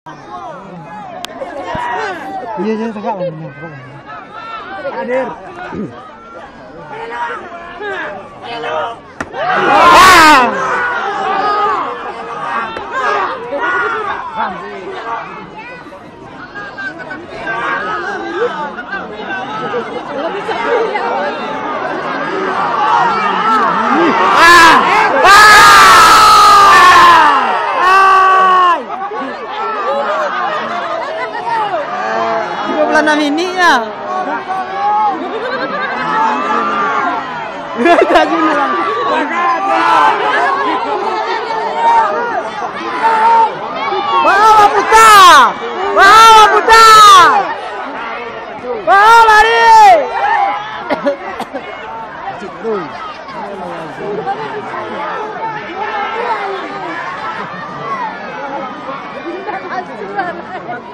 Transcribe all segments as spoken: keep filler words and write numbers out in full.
Iya, iya, tegak lah, benar, tegak lah. Hadir. Tigo puluah anam ini ya. Bawa puta! Bawa puta! Bawa lari!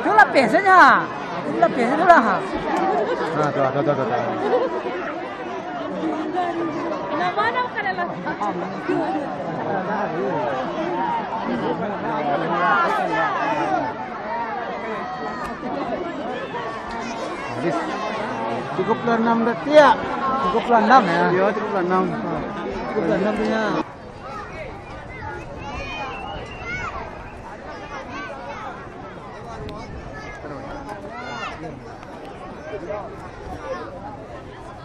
Tu lapeh saja. Tu lapeh saja lah. Nah, tu, tu, tu, tu, tu. Habis. Tigo puluah anam detik ya? Tigo puluah anam ya? Iya, tigo puluah anam. Tigo puluah anam tu ya.